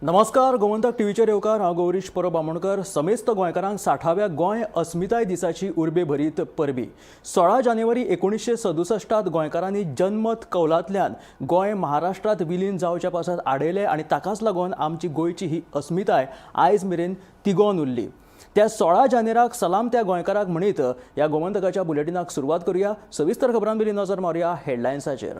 नमस्कार, गोमंतक टीव्हीचेर येवकार. हांव गौरीश परब आमोणकर. समेस्त गोंयकारांक 60व्या गोंय अस्मिताय दिसाची उर्बे भरीत परबी. 16 जानेवारी 1967त गोंयकारांनी जनमत कौलांतल्यान गोंय महाराष्ट्रांत विलीन जावच्या पासत आडयलें आनी ताकाच लागून आमची गोंयची ही अस्मिताय आयज मेरेन तिगोवन उरली. त्या 16 जानेराक सलाम त्या गोंयकाराक म्हणीत ह्या गोमंतकाच्या बुलेटिनाक सुरवात करूया. सविस्तर खबरां पयलीं नजर मारुया हेडलायन्साचेर.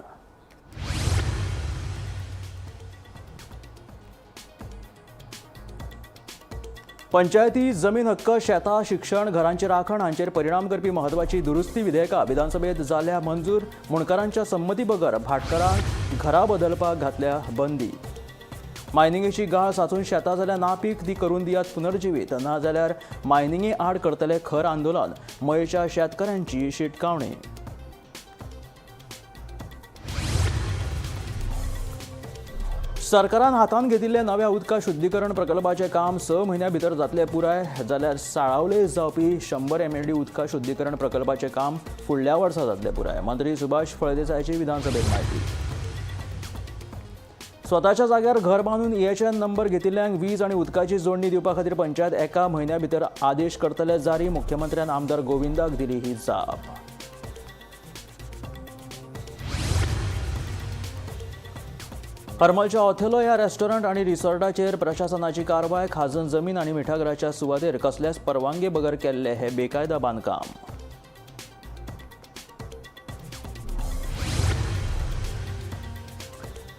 पंचायती, जमीन हक्क, शेतां, शिक्षण, घरांची राखण हांचेर परिणाम करपी म्हत्वाची दुरुस्ती विधेयकां विधानसभेत जाल्या मंजूर. मुंडकारांच्या संमती बगर भाटकारांक घरां बदलपाक घातल्या बंदी. मायनिंगेची गाळ साचून शेतां जाल्या नापीक, ती करून दियात पुनर्जिवीत, ना जाल्यार मायनिंगे आड करतले खर आंदोलन, मयेच्या शेतकऱ्यांची शिटकावणी. सरकारान हातांत घेतिल्ले नव्या उदका शुद्धीकरण प्रकल्पाचें काम 6 म्हयन्यां भितर जातलें पुराय, जाल्यार साळावले जावपी 100 एमएलडी उदका शुद्धीकरण प्रकल्पाचें काम फुडल्या वर्सा जातलें पुराय, मंत्री सुभाष फळदेसायाची विधानसभेत म्हायती. स्वताच्या जाग्यार घर बांदून ईएचएन नंबर घेतिल्ल्यांक वीज आनी उदकाची जोडणी दिवपा खातीर पंचायत एका म्हयन्या भितर आदेश करतले जारी. मुख्यमंत्र्यान आमदार गोविंदाक दिली ही जाप. हरमलच्या ऑथेलो ह्या रेस्टॉरंट आनी रिसॉर्टाचेर प्रशासनाची कारवाय. खाजन जमीन आनी मिठागराच्या सुवातेर कसल्याच परवानगे बगर केल्ले हे बेकायदा बांदकाम.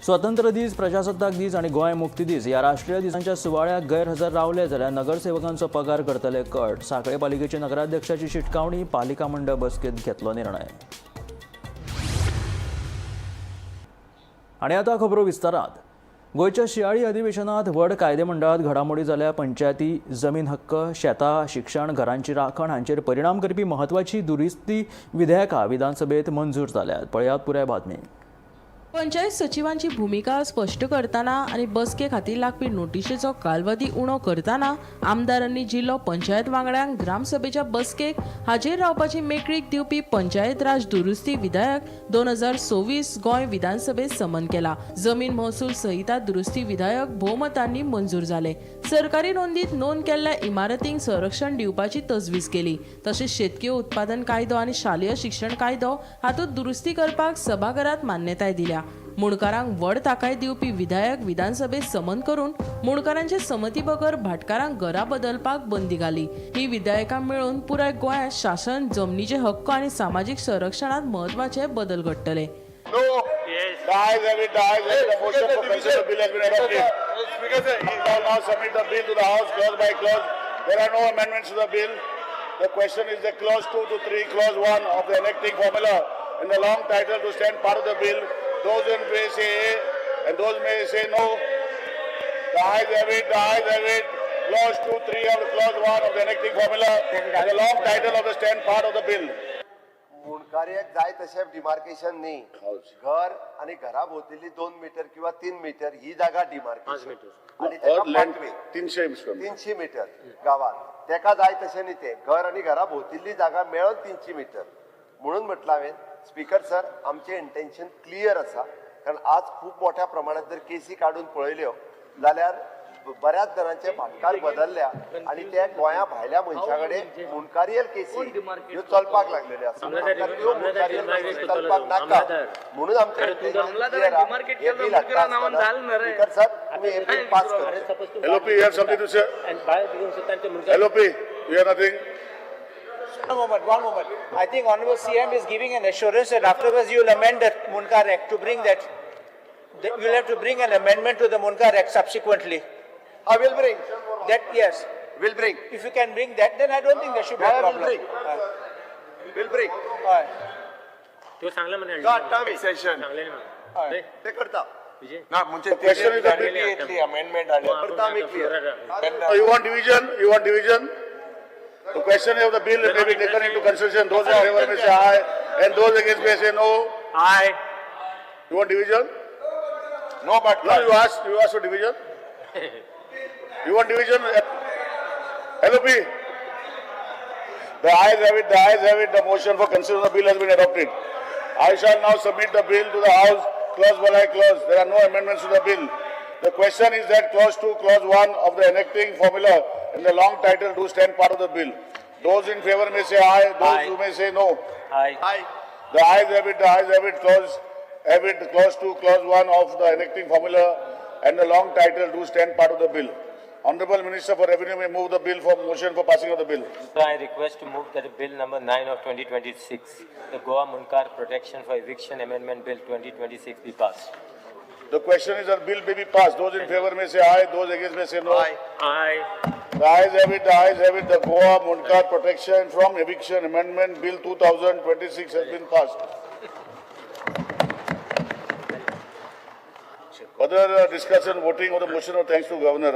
स्वतंत्र दीस, प्रजासत्ताक दीस आनी गोंय मुक्ती दीस ह्या राष्ट्रीय दिसांच्या सुवाळ्याक गैरहजर रावले जाल्यार नगरसेवकांचो पगार करतले कट. सांखळे पालिकेची नगराध्यक्षाची शिटकावणी. पालिका मंडळ बसकेत घेतलो निर्णय. आनी आतां खबरो विस्तारात. गोंयच्या शिंयाळी अधिवेशनात व्हड कायदेमंडळात घडामोडी जाल्या. पंचायती, जमीन हक्क, शेतां, शिक्षण, घरांची राखण हांचेर परिणाम करपी म्हत्वाची दुरुस्ती विधेयकां विधानसभेत मंजूर जाल्यात. पळयात पुराय बातमी. पंचायत सचिवांची भुमिका स्पश्ट करतना आनी बसके खातीर लागपी नोटिशेचो कालवधी उणो करतना आमदारांनी जिल्लो पंचायत वांगड्यांक ग्रामसभेच्या बसकेक हाजीर रावपाची मेकळीक दिवपी पंचायत राज दुरुस्ती विधेयक 2026 गोंय विधानसभेत समन केला. जमीन महसूल संहिता दुरुस्ती विधेयक भोवमतांनी मंजूर जाले. सरकारी नोंदीत नोंद केल्ल्या इमारतींक संरक्षण दिवपाची तजवीज केली. तशेंच शेतकी उत्पादन कायदो आनी शालेय शिक्षण कायदो हातूंत दुरुस्ती करपाक सभाघरात मान्यताय दिल्या. मुंडकारांक व्हड थाकाय दिवपी विधेयक विधानसभेत समन करून मुंडकारांचे संमती बगर भाटकारांक घरां बदलपाक बंदी घाली. ही विधेयकां मेळून पुराय गोंयांत शासन, जमनीचे हक्क आनी सामाजीक संरक्षणात म्हत्वाचे बदल घडटले. No. The ayes have it, the ayes have it. The motion for consideration of the bill has been adopted. I shall now submit the bill to the House clause by clause. There are no amendments to the bill. The question is the clause 2 to 3, clause 1 of the enacting formula in the long title to stand part of the bill. Those in favor say aye and those may say no. The ayes have it, the ayes have it. Clause 2, 3 of the clause 1 of the enacting formula and the long title of the stand part of the bill. मुंडकार्याक जाय तशें demarcation न्ही. घर आनी घरा भोवतली 2 metre किंवा 3 metre ही जागा demarcation आनी Or तेका land, पाटवे 300 square meter. 300 metre गांवात तेका जाय तशें न्ही. तें घर आनी घरा भोवतिल्ली जागा मेळोन 300 मिटर म्हणून म्हटलं हांवें. स्पीकर सर, आमचें इंटेन्शन क्लियर आसा, कारण आज खूब मोठ्या प्रमाणात जर केसी काडून पळयल्यो जाल्यार बऱ्याच जाणांचे भाटकार बदलल्या आनी ते गोंया भायल्या मनशा कडेन मुंडकारियल केसी ह्यो चलपाक लागलेल्यो आसा. आमकां त्यो मुंडकारियल केसी चलपाक नाका म्हणून आमचें इंटेन्शन क्लियर आहा. हें बील हाडटा आसतना, स्पीकर सर, तुमी हें बील पास करचें. LOP, you have something to say? LOP, you have nothing? One moment, one moment. I think Honorable CM is giving an assurance that afterwards you will amend the Mundkar Act to bring that. You will have to bring an amendment to the Mundkar Act subsequently. I will bring. That, yes. Will bring. If you can bring that, then I don't think there should be a I will problem. Bring. Will bring. Aye. त्यो सांगलं म्हणे. तो हाडटा आमी. सांगलें म्हणे. ते करता. ना, म्हणजे Question is the bill. येतली अमेंडमेंट हाडल्या. करता आमी clear. Oh, you want division? You want division? The question of the bill may be taken into consideration. Those in favor may say aye, and those against may say no. Aye. You want division? No, but No, you asked for division? You want division? LOP? The ayes have it, the ayes have it. The motion for consideration of the bill has been adopted. I shall now submit the bill to the House clause by clause. There are no amendments to the bill. The question is that clause 2, clause 1 of the enacting formula and the long title do stand part of the bill. Those in favor may say aye, those Aye. who may say no. Aye. Aye. The ayes have it, the ayes have it, clause have it, clause 2, clause 1 of the enacting formula and the long title do stand part of the bill. Honorable Minister for Revenue may move the bill for motion for passing of the bill. So I request to move that bill number 9 of 2026, the Goa Mundkar Protection for Eviction Amendment Bill 2026 be passed. The question is that bill may be passed. Those in favor may say aye, those against may say no. Aye. Aye. The ayes have it, the ayes have it. The Goa Mundkar Protection from Eviction Amendment Bill 2026 has been passed. Further discussion, voting on the motion of thanks to Governor.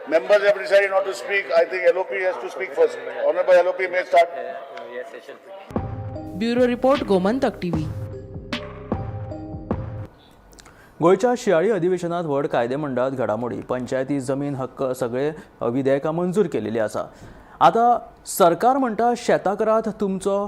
Members have decided not to speak. I think LOP has to speak first. Honorable LOP may start. Yes, session. Bureau report, Gomantak TV. गोंयच्या शियाळी अधिवेशनात व्हड कायदेमंडळात घडामोडी, पंचायती जमीन हक्क सगळे विधेयकां मंजूर केलेली आसा. आतां सरकार म्हणटा शेतां करात तुमचो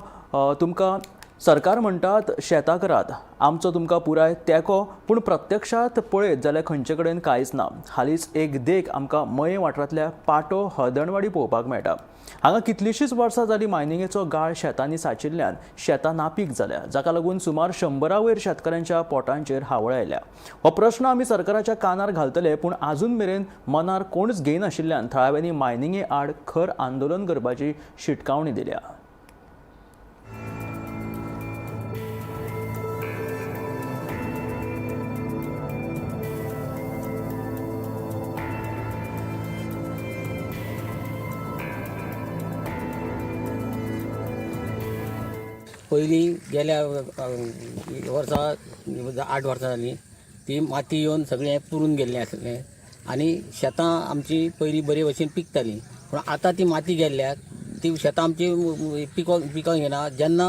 तुमकां सरकार म्हणटात शेतां करात आमचो तुमकां पुराय तेंको, पूण प्रत्यक्षांत पळयत जाल्यार खंयचे कडेन कांयच ना. हालींच एक देख आमकां मये वाठारांतल्या पाटो हळदणवाडी पळोवपाक मेळटा. हांगा कितलींशींच वर्सां जालीं मायनिंगेचो गाळ शेतांनी सांचिल्ल्यान शेतां नापीक जाल्या, जाका लागून सुमार 100 वयर शेतकारांच्या पोटांचेर हावळ आयल्या. हो प्रश्न आमी सरकाराच्या कानार घालतले, पूण आजून मेरेन मनार कोणच घेयनाशिल्ल्यान थळाव्यांनी मायनिंगे आड खर आंदोलन करपाची शिटकावणी दिल्या. पयलीं गेल्या वर्सा 8 वर्सां जालीं ती माती येवन सगळें पुरून गेल्लें आसलें आनी शेतां आमची पयलीं बरे भशेन पिकतालीं, पूण आतां ती माती गेल्ल्याक ती शेतां आमची पिकोवंक येना. जेन्ना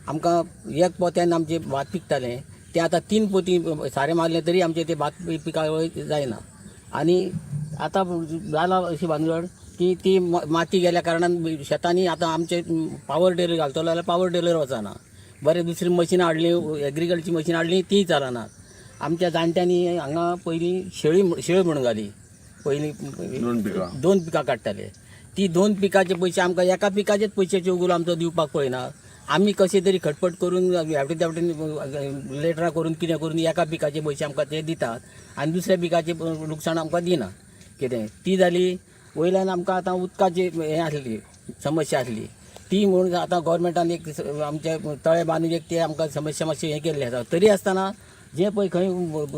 आमकां एक पोत्यान आमचें भात पिकतालें तें आतां 3 पोती सारें मारलें तरी आमचें तें भात पिकावळ जायना. आनी आतां जाला अशी भानगड की ती माती गेल्या कारणान शेतांनी आतां आमचे पावर टेलर घालतलो जाल्यार पावर टेलर वचना, बरें दुसरी मशीनां हाडली, एग्रीकल्चर मशीनां हाडली तीय चलना. आमच्या जाणट्यांनी हांगा पयलीं शेळी म्हणून घाली, पयलीं 2 पिकां काडटाले, ती 2 पिकाचे पयशे आमकां एका पिकाचेच पयशे चौगुलो आमचो दिवपाक पळयना. आमी कशें तरी खटपट करून हेवटेन तेवटेन लेटरां करून कितें करून एका पिकाचे पयशे आमकां ते दितात आनी दुसऱ्या पिकाचें लुकसाण आमकां दिना. कितें ती जाली. वयल्यान आमकां आतां उदकाची हें आसली समस्या आसली ती म्हणून आतां गोवोरमेंटान एक आमचे तळे बांदून एक ते आमकां समस्या मातशी हें केल्ली आसा. तरी आसतना जें पळय खंय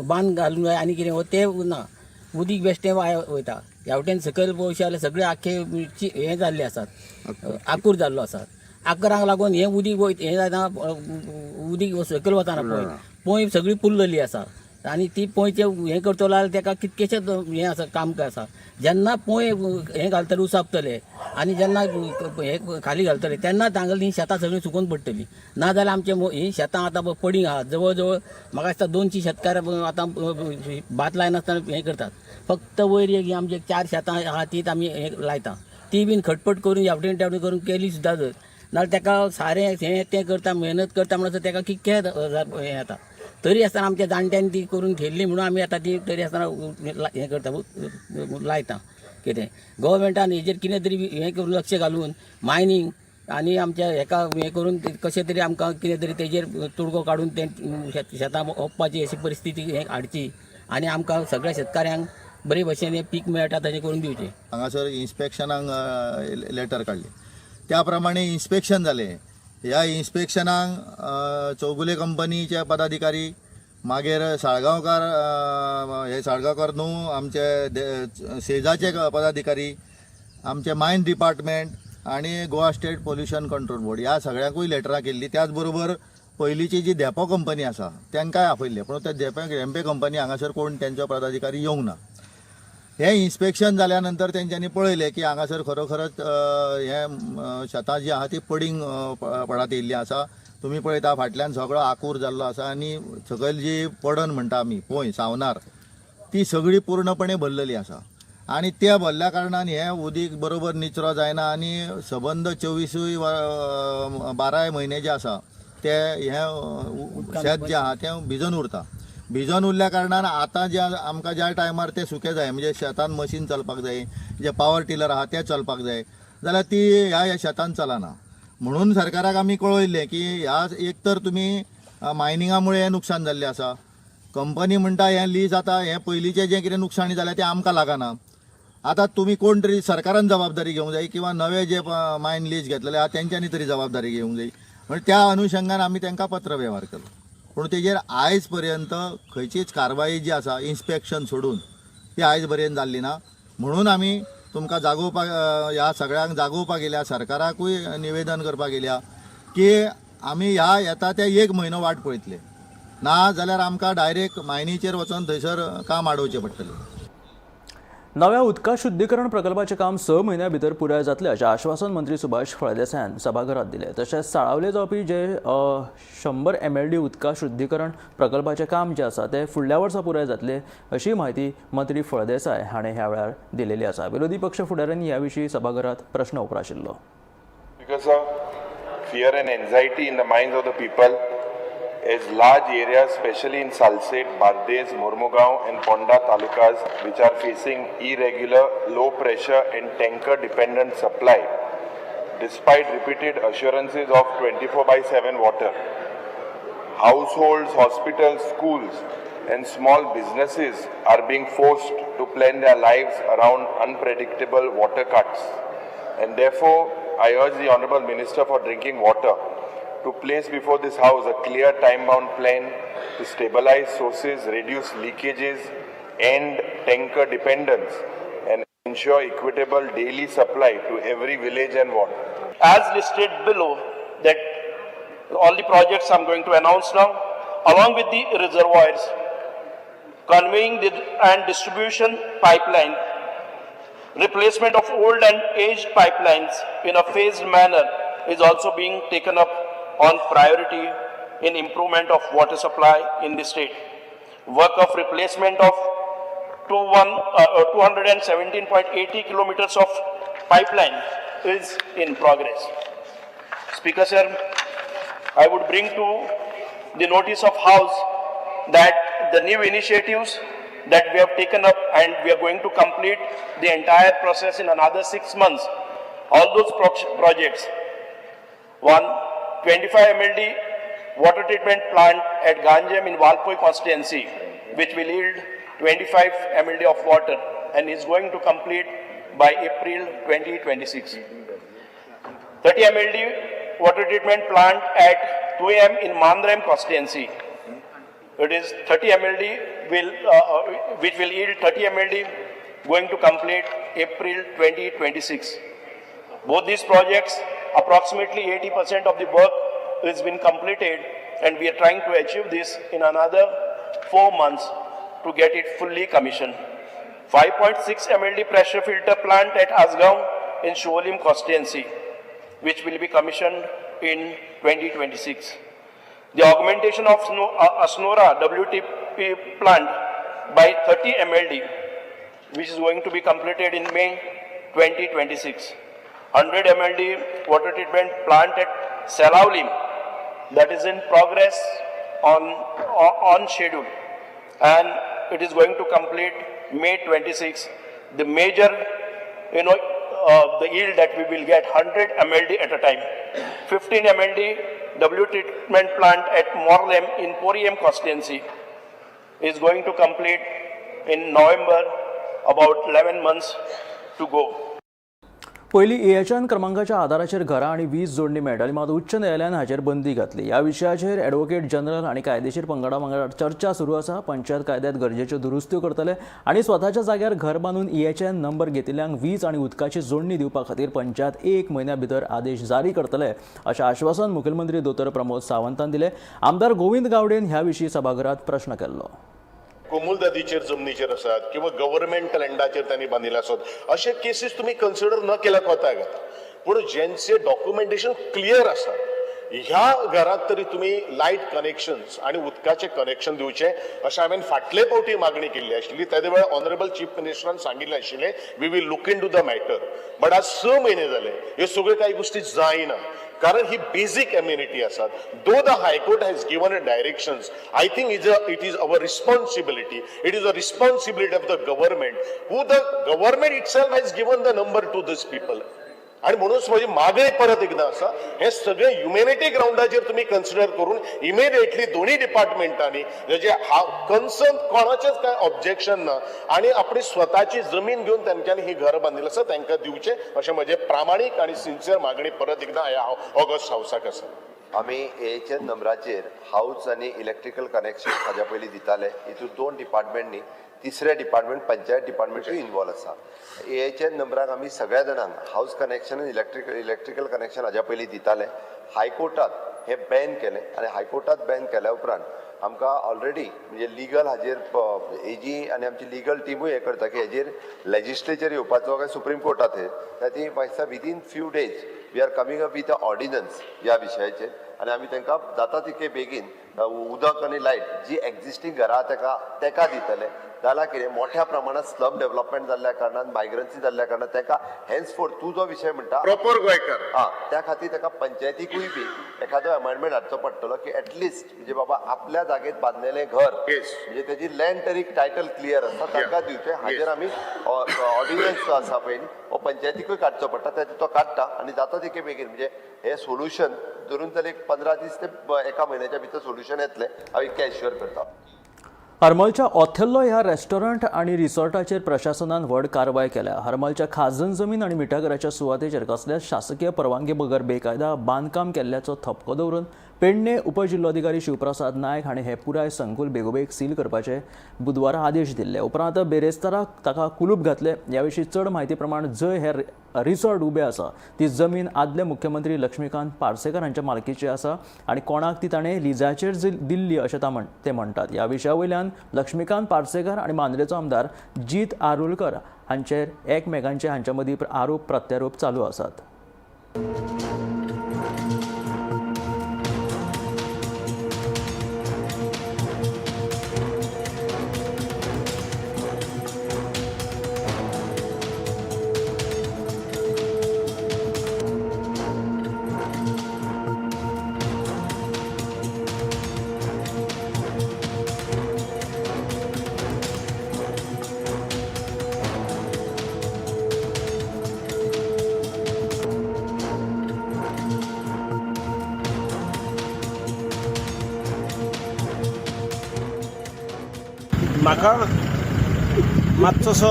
बांद घालूंक जाय आनी कितें हो तें ना, उदीक बेश्टें वाया वयता. ह्या वटेन सकयल पळोवशे जाल्यार सगळे आख्खे हें जाल्ले आसात, आकूर जाल्लो आसात. आकरांक लागून हें उदीक हें जायना, उदीक सकयल वताना पळय पोंय सगळी पुरलेली आसा आनी ती पोंयचें हें करतलो जाल्यार तेका कितकेशेच हें आसा काम आसा. जेन्ना पोंय हें घालतले उसापतले आनी जेन्ना हें खाली घालतले तेन्ना तांगेली शेतां सगळीं सुकून पडटलीं. ना जाल्यार आमचे हीं शेतां आतां पडींग आहा, जवळ जवळ म्हाका दिसता 200 शेतकार आतां भात लायनासतना हें करतात. फक्त वयर एक आमचे 4 शेतां आहा तीच आमी हें लायता, ती बीन खटपट करून हेवटेन तेवटेन करून केली सुद्दां जर नाल्यार तेका सारें हें तें करता मेहनत करता म्हणसर तेका कितके हें येता. तरी आसतना आमच्या जाणट्यांनी ती करून थेयल्ली म्हणून आमी आतां ती तरी आसतना हें करता लायता. कितें गोवोरमेंटान हेजेर कितें तरी हें करून लक्ष घालून मायनींग आनी आमच्या हेका हें करून कशें तरी आमकां कितें तरी तेजेर तोडगो काडून तें शेतां ओंपपाची अशी परिस्थिती हें हाडची आनी आमकां सगळ्या शेतकाऱ्यांक बरे भशेन हें पीक मेळटा तशें करून दिवचें. हांगासर इन्स्पेक्शनाक लेटर काडली, त्या प्रमाणे इन्स्पेक्शन जालें. ह्या इन्स्पेक्शनाक चौगुले कंपनीचे पदाधिकारी, मागीर साळगांवकार, हे साळगांवकार न्हू आमचे सेजाचे पदाधिकारी, आमचे मायन डिपार्टमेंट आनी Goa state pollution control board ह्या सगळ्यांकूय लेटरां केल्ली. त्याच बरोबर पयलींची जी धेंपो कंपनी आसा तांकांय आपयल्ले, पूण त्या धेंपे कंपनी हांगासर कोण तेंचो पदाधिकारी येवंक ना. हें इन्स्पेक्शन जाल्या नंतर तेंच्यांनी पळयलें की हांगासर खरोखरच हें शेतां जीं आहा ती पडींग पडात येयल्लीं आसा. तुमी पळयता फाटल्यान सगळो आकूर जाल्लो आसा आनी सकयल जी पडन म्हणटा आमी पोंय सावनार ती सगळी पूर्णपणे भरलेली आसा आनी त्या भरल्या कारणान हें उदीक बरोबर निचरो जायना आनी सबंद 24 12 म्हयने जे आसा ते हें शेत जें आहा तें भिजून उरता. भिजोन उरल्या कारणान आतां ज्या आमकां ज्या टायमार ते सुके जाय, म्हणजे शेतान मशीन चलपाक जाय, जे पावर टिलर आहा ते चलपाक जाय, जाल्यार ती ह्या ह्या शेतान चलना. म्हणून सरकाराक आमी कळयल्लें की ह्या एक तर तुमी मायनिंगा मुळे हें नुकसान जाल्लें आसा. कंपनी म्हणटा हें लीज आतां हें पयलींचें जें कितें नुकसाणी जालें तें आमकां लागना. आतां तुमी कोण तरी सरकारान जबाबदारी घेवंक जाय किंवा नवे जे मायन लीज घेतलेले आहा तेंच्यांनी तरी जबाबदारी घेवंक जाय. म्हणजे त्या अनुशंगान आमी तांकां पत्र व्यवहार केलो, पूण तेजेर आयज पर्यंत खंयचीच कारवाई जी आसा इन्स्पेक्शन सोडून ती आयज पर्यंत जाल्ली ना. म्हणून आमी तुमकां जागोवपाक, ह्या सगळ्यांक जागोवपाक येयल्या, सरकाराकूय निवेदन करपाक येयल्या की आमी ह्या येता त्या एक म्हयनो वाट पळयतले, ना जाल्यार आमकां डायरेक्ट मायनीचेर वचोन थंयसर काम आडोवचें पडटलें. नव्या उदका शुद्धीकरण प्रकल्पाचें काम 6 म्हयन्यां भितर पुराय जातलें अशें आश्वासन मंत्री सुभाष फळदेसायान सभाघरांत दिलें. तशेंच साळावले जावपी जे 100 MLD उदका शुद्धीकरण प्रकल्पाचें काम जें आसा तें फुडल्या वर्सा पुराय जातलें अशी म्हायती मंत्री फळदेसाय हाणें ह्या वेळार दिलेली आसा. विरोधी पक्ष फुडाऱ्यांनी ह्या विशीं सभाघरांत प्रश्न उप्राशिल्लो. Because of fear and anxiety in the minds of the people, as large areas, especially in Salsette, Bardez, Mormugao and Ponda talukas, which are facing irregular, low pressure and tanker dependent supply, despite repeated assurances of 24/7 water. Households, hospitals, schools and small businesses are being forced to plan their lives around unpredictable water cuts. And therefore, I urge the Honorable Minister for Drinking Water to place before this House a clear time-bound plan to stabilize sources, reduce leakages, end tanker dependence, and ensure equitable daily supply to every village and ward. As listed below, that all the projects I'm going to announce now, along with the reservoirs, conveying and distribution pipeline, replacement of old and aged pipelines in a phased manner is also being taken up on priority in improvement of water supply in the state. Work of replacement of 217.80 kilometers of pipeline is in progress. Speaker sir, I would bring to the notice of House that the new initiatives that we have taken up and we are going to complete the entire process in another 6 months. All those projects, 125 MLD water treatment plant at Ganjam in Valpoi constituency, which will yield 25 MLD of water and is going to complete by April 2026. 30 MLD water treatment plant at 2 AM in Mandrem constituency. It is 30 MLD which will yield 30 MLD, going to complete April 2026. Both these projects, approximately 80% of the work has been completed, and we are trying to achieve this in another 4 months to get it fully commissioned. 5.6 MLD pressure filter plant at Asgaon in Siolim constituency, which will be commissioned in 2026. The augmentation of Asnora WTP plant by 30 MLD, which is going to be completed in May 2026. 100 MLD water treatment plant at Selaulim, that is in progress on schedule, and it is going to complete May 26. The major, the yield that we will get 100 MLD at a time. 15 MLD W treatment plant at Morlem in Poriem constituency is going to complete in November, about 11 months to go. पयलीं AHN क्रमांकाच्या आदाराचेर घरां आनी वीज जोडणी मेळटाली, मात उच्च न्यायालयान हाचेर बंदी घातली. ह्या विशयाचेर एडवोकेट जनरल आनी कायदेशीर पंगडा वांगडा चर्चा सुरू आसा. पंचायत कायद्यांत गरजेच्यो दुरुस्त्यो करतले आनी स्वताच्या जाग्यार घर बांदून एएचएन नंबर घेतिल्ल्यांक वीज आनी उदकाची जोडणी दिवपा खातीर पंचायत 1 म्हयन्या भितर आदेश जारी करतले अशें आश्वासन मुखेलमंत्री दोतोर प्रमोद सावंतान दिलें. आमदार गोविंद गावडेन ह्या विशीं सभाघरांत प्रश्न केल्लो. कोमुलदादीचेर जमनीचेर आसात किंवा गव्हर्मेंट लँडाचेर त्यांनी बांदिल्ले आसत, अशे केसीस तुमी कन्सिडर न केल्यार कोताय घाता. पूण जेंचे डॉक्युमेंटेशन क्लियर आसा ह्या घरात तरी तुमी लायट कनेक्शन्स आनी उदकाचें कनेक्शन दिवचें अशें हांवें फाटले फावटी मागणी केल्ली आशिल्ली. तेदे वेळार ऑनरेबल चीफ मिनिस्टरान सांगिल्लें आशिल्लें we will look into the matter. But आज 6 म्हयने जाले ह्यो सगळ्यो कांय गोश्टी जायना. कारण ही बेजीक एम्युनिटी आसात. Though the High Court has given a directions, I think is a it is our responsibility, it is a responsibility of the government, who the government itself has given the number to this people. आणि म्हणूनच म्हजी मागणी परत एकदा आसा, हे सगळे humanity ग्रावंडाचेर तुमी कन्सिडर करून इमिडिएटली दोन्ही डिपार्टमेंटांनी जे कन्सर्न कोणाचेच काय ऑब्जेक्शन ना आणि आपली स्वताची जमीन घेवन तेंच्यांनी ही घरां बांदिल्ली आसा तांकां दिवचें अशें म्हजें प्रामाणीक आनी सिन्सियर मागणी परत एकदा ह्या ऑगस्ट हावसाक आसा. आमी एएचएन नंबराचेर हावज आनी इलेक्ट्रिकल कनेक्शन हाज्या पयलीं दिताले. हितून दोन डिपार्टमेंट न्ही, तिसरें डिपार्टमेंट पंचायत डिपार्टमेंटूय इनवॉल्व आसा. एएचएन नंबराक आमी सगळ्या जाणांक हावज कनेक्शन आनी इलेक्ट्रिकल कनेक्शन हाज्या पयलीं दिताले. हायकोर्टात हें बॅन केलें आनी हायकोर्टात बॅन केल्या उपरांत आमकां ऑलरेडी म्हणजे लिगल हाजेर एजी आनी आमची लिगल टिमूय हें करता की हेजेर लेजिस्लेचर येवपाचो काय सुप्रीम कोर्टात हे त्या ती दिसता within few days we are coming up with a ordinance ह्या विशयाचेर आनी आमी तांकां जाता तितके बेगीन उदक आनी लायट जी एक्झिस्टींग घरां तेका दितले. जाल्यार कितें मोठ्या प्रमाणात स्लम डेव्हलपमेंट जाल्ल्या कारणान, मायग्रन्सी जाल्ल्या कारणान ताका हेन्सफोर्थ तूं जो विशय म्हणटा प्रॉपर गोंयकार. हा, त्या खातीर ताका पंचायतीकूय बी एखादो अमेंडमेंट हाडचो पडटलो की एटलिस्ट म्हणजे बाबा आपल्या जागेत बांदलेलें घर म्हणजे तेजी लँड तरी टायटल क्लियर आसा, तांकां दिवचें. हाजेर आमी ऑर्डिनन्स जो आसा पळय न्ही, हो पंचायतीकूय काडचो पडटा, तें तो काडटा आनी जाता तितके बेगीन म्हणजे हें सोल्युशन धरून जाल्यार एक 15 दीस ते एका म्हयन्याच्या भितर सोल्युशन येतलें, हांव इतकें एश्युअर करता. हरमलच्या ओथेल्लो ह्या रेस्टॉरंट आनी रिसॉर्टाचेर प्रशासनान व्हड कारवाय केल्या. हरमलच्या खाजन जमीन आनी मिठागराच्या सुवातेचेर कसल्याच शासकीय परवानगे बगर बेकायदा बांदकाम केल्ल्याचो थपको दवरून पेडणे उपजिल्लोधिकारी शिवप्रसाद नायक हांणी हे पुराय संकुल बेगोबेग सील करपाचे बुधवारा आदेश दिल्ले. उपरांत बेरेस्ताराक ताका कुलूप घातले. ह्या विशीं चड म्हायती प्रमाण, जंय हे रिसॉर्ट उबे आसा ती जमीन आदले मुख्यमंत्री लक्ष्मीकांत पार्सेकर हांच्या मालकीची आसा आनी कोणाक ती ताणें लिजाचेर दिल्ली अशें ते म्हणटात. ह्या विशया वयल्यान लक्ष्मीकांत पार्सेकर आनी मांद्रेचो आमदार जीत आरोलकर हांचेर एकमेकांचे हांच्या मदीं आरोप प्रत्यारोप चालू आसात. म्हाका मातसोसो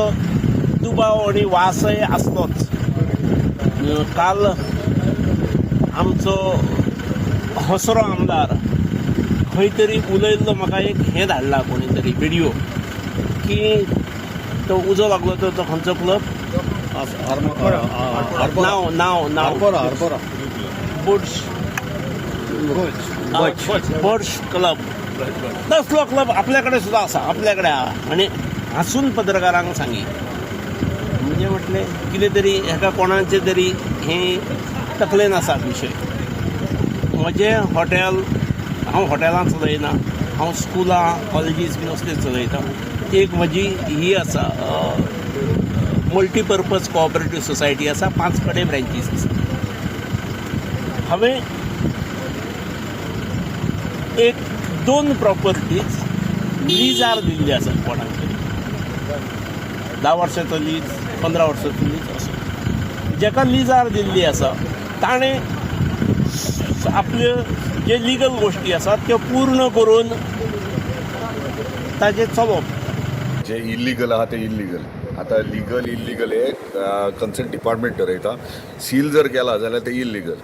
दुबाव आनी वासय आसलोच. काल आमचो हसरो आमदार खंय तरी उलयल्लो, म्हाका एक हें धाडला कोणी तरी व्हिडियो की तो उजो लागलो तो खंयचो क्लब, नांव नांव नांव बुड्स बर्ड्स क्लब, तसलो क्लब आपल्याकडे सुद्धा आसा, आपल्याकडे आहा. आनी हांसून पत्रकारांक सांगी, म्हणजे म्हटलें कितें तरी हेका कोणाचें तरी हें तकलेन आसा विशय. म्हजें हॉटेल, हांव हॉटेलां चलयना, हांव स्कुलां कॉलेजीस बीन असले चलयता. एक म्हजी ही आसा, मल्टीपर्पज कोऑपरेटीव सोसायटी आसा, पांच कडेन ब्रँचीस आसा. हांवें एक दोन प्रॉपर्टीज लिजार दिल्ली आसा कोणाक तरी, 10 वर्साचो लीज, 15 वर्साचो लीज असो. जेका लिजार दिल्ली आसा ताणें आपल्यो जे लिगल गोश्टी आसात त्यो पूर्ण करून ताजें चलोवप. जे इल्लिगल आहा ते इल्लिगल. आतां लिगल इल्लिगल हे कन्सर्न डिपार्टमेंट ठरयता. सील जर केला जाल्यार ते इल्लिगल.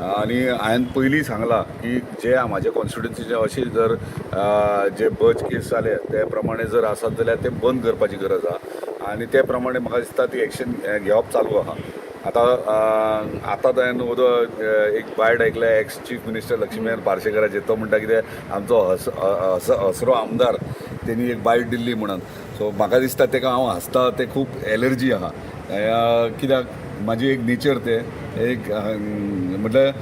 आनी हांवें पयलीं सांगलां की जे म्हाज्या कॉन्स्टिट्युन्सीचे अशे जर जे बज केस जाले ते प्रमाणे जर आसत जाल्यार ते बंद करपाची गरज आहा आनी ते प्रमाणे म्हाका दिसता ती एक्शन घेवप चालू आहा. आतां आतां हांवें एक बायट आयकल्या एक्स चीफ मिनिस्टर लक्ष्मीकांत पार्सेकराचे. तो म्हणटा कितें, आमचो हस हस हसरो आमदार तेणी एक बायट दिल्ली म्हणून. सो म्हाका दिसता तेका हांव हांसता ते खूब एलर्जी आहा. कित्याक म्हाजी एक नेचर ते एक म्हटल्यार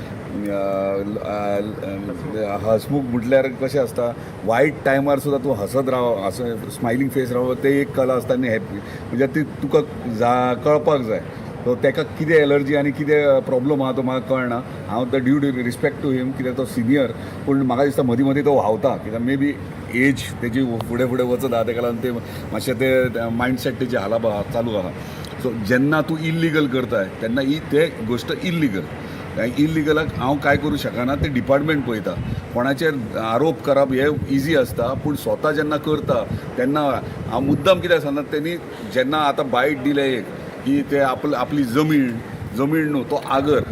हसमुख म्हटल्यार कशें आसता, वायट टायमार सुद्दां तूं हसत राव, स्मायलींग फेस राव, ते एक कला आसता आनी हॅपी म्हणजे ती तुका जा कळपाक जाय. सो ताका कितें एलर्जी आनी कितें प्रॉब्लम आहा तो म्हाका कळना. हांव the due respect to him, कित्याक तो सिनियर, पूण म्हाका दिसता मदीं मदीं तो व्हांवता, कित्याक मे बी एज तेजी फुडें फुडें वचत आहा, तेका लागून ते मातशें ते मायंडसेट तेजी हालाब चालू आहा. सो जेन्ना तूं इल्लिगल करताय तेन्ना ही ते गोश्ट इल्लिगल, इल्लिगलाक हांव कांय करूं शकना, ते डिपार्टमेंट पळयता. कोणाचेर आरोप करप हे इजी आसता, पूण स्वता जेन्ना करता तेन्ना हांव मुद्दम कित्याक सांगता, तेणी जेन्ना आतां बायट दिलें एक की ते आपली जमीन जमीन न्हू तो आगर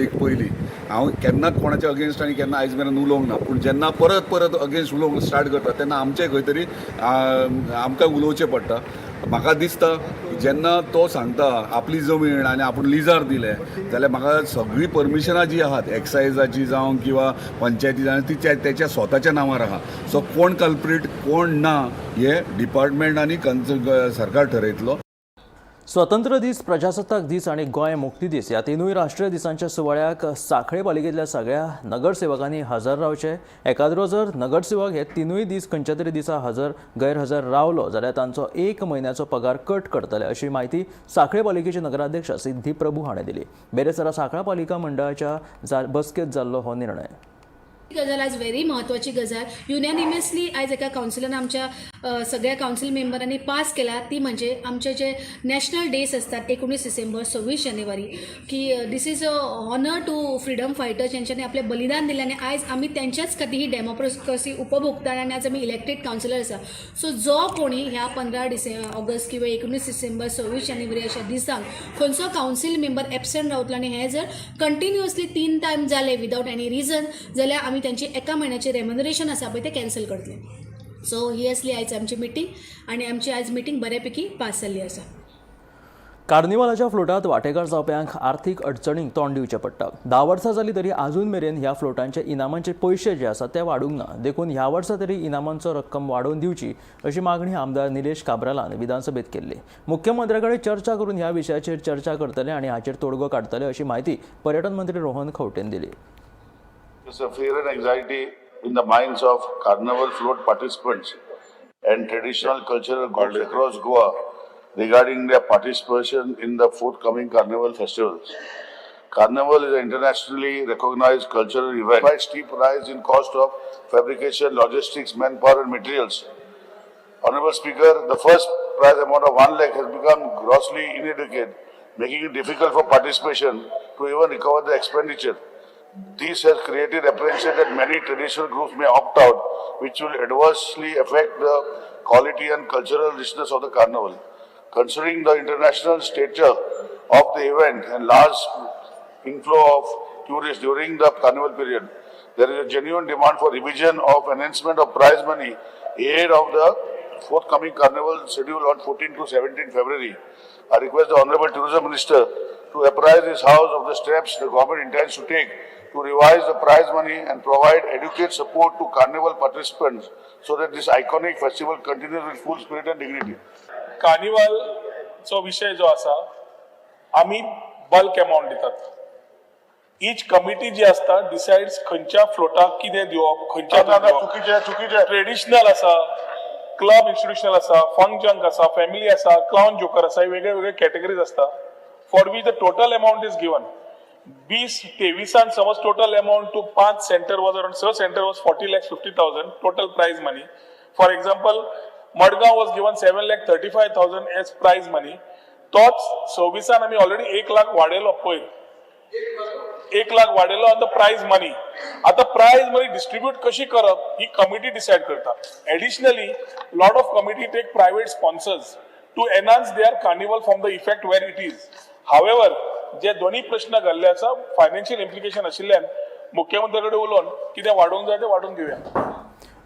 एक पयली. हांव केन्नाच कोणाच्या अगेन्स्ट आनी केन्ना आयज मेरेन उलोवंक ना, पूण जेन्ना परत परत अगेन्स्ट उलोवंक स्टार्ट करता तेन्ना आमचें खंय तरी आमकां उलोवचें पडटा. म्हाका दिसता जेन्ना तो सांगता आपली जमीन आनी आपूण लिजार दिलें जाल्यार म्हाका सगळीं परमिशनां जीं आहात एक्सायजाची जावं किंवा पंचायती जावं ती तेच्या स्वताच्या नांवार आहा. सो कोण कल्प्रीट कोण ना हे डिपार्टमेंट आनी सरकार ठरयतलो. स्वतंत्र दीस, प्रजासत्ताक दीस आनी गोंय मुक्ती दीस ह्या तिनूय राष्ट्रीय दिसांच्या सुवाळ्याक सांखळे पालिकेंतल्या सगळ्या नगरसेवकांनी हजर रावचे. एकाद्रो जर नगरसेवक हे तिनूय दीस खंयच्या तरी दिसा गैरहजर रावलो जाल्यार तांचो 1 म्हयन्याचो पगार कट करतले अशी म्हायती सांखळे पालिकेचे नगराध्यक्ष सिद्धी प्रभू हाणें दिली. बेरेस्तारा सांखळा पालिका मंडळाच्या बसकेंत जाल्लो हो निर्णय. गजाल आज व्हेरी म्हत्वाची गजाल युनॅनिमसली आयज एका कावन्सिलान आमच्या सगळ्या कावन्सील मेंबरांनी पास केला, ती म्हणजे आमचे जे नॅशनल डेज असतात 19 डिसेंबर 26 जानेवारी, की this is a honour to freedom fighters ज्यांच्यानी आपलें बलिदान दिलें आनी आयज आमी त्यांच्याच खातीर ही डेमोक्रेसी उपभोगतात आनी आज आमी इलेक्टेड कावन्सिलर आसा. सो जो कोणी ह्या 15 ऑगस्ट किंवा 19 डिसेंबर 26 जानेवारी अशा दिसांक खंयचो कावन्सील मेंबर एबसेंट रावतलो आनी हें जर कंटिन्युअसली 3 टायम जालें विदावट एनी रिजन जाल्यार आमी त्यांची एका म्हयन्याचें रेम्युनरेशन आसा पळय तें कॅन्सल करतले. सो ही आसली आयज आमची मिटींग आनी आमची आयज मिटींग बऱ्यापैकी पास जाल्ली आसा. कार्निवालाच्या फ्लोटांत वांटेकार जावप्यांक आर्थीक अडचणींक तोंड दिवचें पडटा. 10 वर्सां जालीं तरी आजून मेरेन ह्या फ्लोटांचे इनामांचे पयशे जे आसात ते वाडूंक ना, देखून ह्या वर्सा तरी इनामांचो रक्कम वाडोवन दिवची अशी मागणी आमदार निलेश काब्रालान विधानसभेत केल्ली. मुख्यमंत्र्या कडेन चर्चा करून ह्या विशयाचेर चर्चा करतले आनी हाचेर तोडगो काडटले अशी म्हायती पर्यटन मंत्री रोहन खंवटेन दिली. There's a fear and anxiety in the minds of carnival float participants and traditional cultural groups across Goa regarding their participation in the forthcoming carnival festivals. Carnival is an internationally recognized cultural event. By steep rise in cost of fabrication, logistics, manpower and materials. Honorable Speaker, the first prize amount of 1 lakh has become grossly inadequate, making it difficult for participation to even recover the expenditure. This has created apprehension that many traditional groups may opt out, which will adversely affect the quality and cultural richness of the carnival. Considering the international stature of the event and large inflow of tourists during the carnival period, there is a genuine demand for revision of enhancement of prize money ahead of the forthcoming carnival schedule on 14 to 17 February. I request the Honorable Tourism Minister to apprise this House of the steps the government intends to take to revise the prize money and provide adequate support to carnival participants so that this iconic festival continues with full spirit and dignity. कार्निवालचो विशय जो आसा, आमी bulk amount दितात. Etch committee जी आसता डिसायड्स खंयच्या फ्लोटाक कितें दिवप, खंयच्या ना, ना, चुकीचें, चुकीचें. ट्रेडिशनल आसा, क्लब इन्स्टिट्युशनल आसा, फंक जंक आसा, फॅमिली आसा, क्लावन जोकर आसा, हे वेगळे वेगळे कॅटेगरीज आसता for which the total amount is given. 2023 समज total amount to 5 centre was around 6 centre was 40,50,000 total prize money. For example, Madgaon was given 7,35,000 as prize money. तोच 26 आमी ऑलरेडी 1 लाख वाडयलो पयर, 1 लाख वाडयलो ऑन the prize money. आता prize money distribute कशी करप ही कमिटी डिसायड करता. Additionally, lot of committee take private sponsors to enhance their carnival from the effect where it is. However, जे दोन्ही प्रश्न घाल्ले आसा, फायनान्शियल इम्प्लिकेशन आशिल्ल्यान मुख्यमंत्र्या कडेन उलोवन कितें वाडोवंक जाय तें वाडोवन घेवया.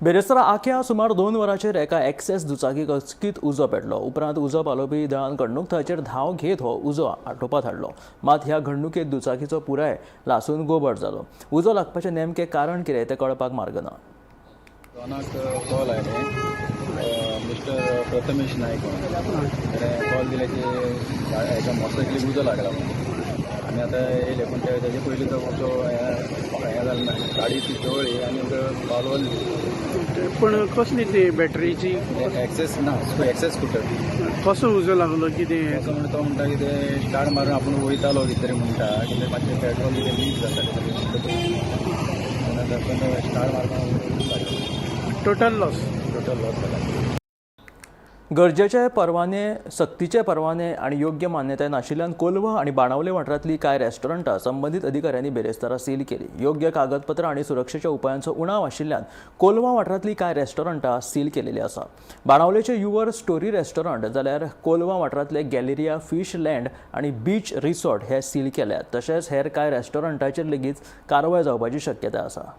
बेरेस्तारा आख्या सुमार 2 वरांचेर एका एक्सेस दुचाकीक अचकीत उजो पेटलो. उपरांत उजो पालोवपी दळान घडणूक थळाचेर धांव घेत हो उजो आटोवपात हाडलो. मात ह्या घडणुकेत दुचाकीचो पुराय लासून गोबर जालो. उजो लागपाचें नेमकें कारण कितें तें कळपाक मार्ग ना. डॉनाक कॉल आयले, मिस्टर प्रथमेश नायक म्हणून. ताणें कॉल दिले की एका मोटरसायकलीक उजो लागला म्हणून. आमी आतां येयले, पूण तेजे पयलीं तो खुबसो हें जालें ना, गाडी ती जळ्ळी आनी पालवली. पण कसली ती बॅटरीची? एक्सेस ना, एक्सेस स्कुटर. कसो उजो लागलो कितें? असो म्हणटा, तो म्हणटा कितें स्टार्ट मारून आपूण वयतालो कितें तरी म्हणटा, कितें मातशें पेट्रोल कितें लीक जाता कितें, स्टार्ट मारपाक. Total loss. टोटल लॉस जाला. गरजेचे परवाने, सक्तीचे परवाने आनी योग्य मान्यताय नाशिल्ल्यान कोलवा आनी बाणावले वाठारांतली कांय रेस्टॉरंटां संबंदीत अधिकाऱ्यांनी बिरेस्तारा सील केली. योग्य कागदपत्रां आनी सुरक्षेच्या उपायांचो उणाव आशिल्ल्यान कोलवा वाठारांतली कांय रेस्टॉरंटां सील केलेली आसा. बाणावलेचे your story restaurant जाल्यार कोलवा वाठारांतले गॅलेरिया फिश लँड आनी बीच रिसॉर्ट हे सील केल्यात. तशेंच हेर कांय रेस्टॉरंटाचेर लेगीत कारवाय जावपाची शक्यताय आसा.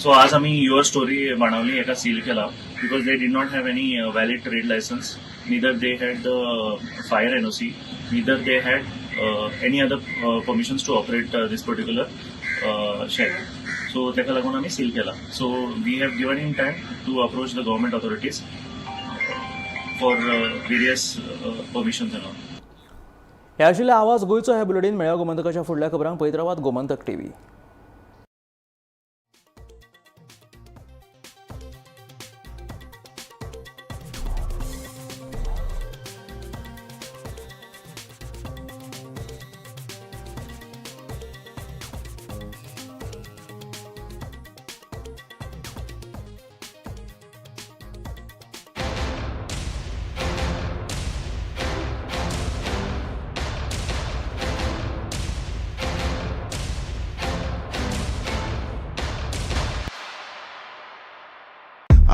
सो आज आमी your story Benaulim हेका सील केला because they did not have any valid trade license, neither they had the fire NOC, neither they had any other permissions to operate this particular shack. So तेका लागून आमी seal केला. So we have given in time to approach the government authorities for various permissions and all. हे आशिल्ले आवाज गोंयचो हे bulletin. मेळया गोमंतकाच्या फुडल्या खबरांक. पळयत रावात गोमंतक टीव्ही.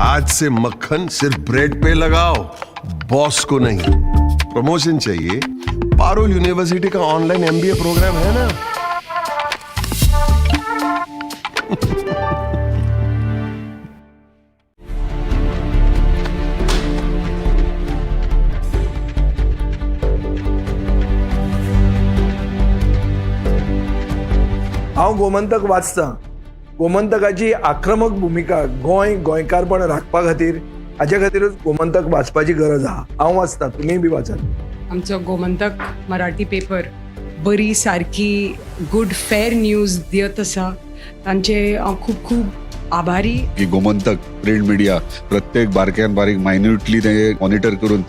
आज से मक्खन सिर्फ ब्रेड पे लगाओ, बॉस को नहीं. प्रमोशन चाहिए? पारुल यूनिवर्सिटी का ऑनलाइन एमबीए प्रोग्राम है ना. हांव गोमंतक वाचतां. गोमंतकाची आक्रमक भुमिका गोंय गोंयकारपण राखपा खातीर, हाजे खातीरूच गोमंतक वाचपाची गरज आहा. हांव वाचतां, तुमीय बी वाचात. आमचो गोमंतक मराठी पेपर बरी सारकी गुड फेर न्यूज दियत आसा, तांचे हांव खूब खूब आभारी. की गोमंतक प्रिंट मिडिया प्रत्येक बारक्यान बारीक मायन्युटली ते मॉनिटर करून ते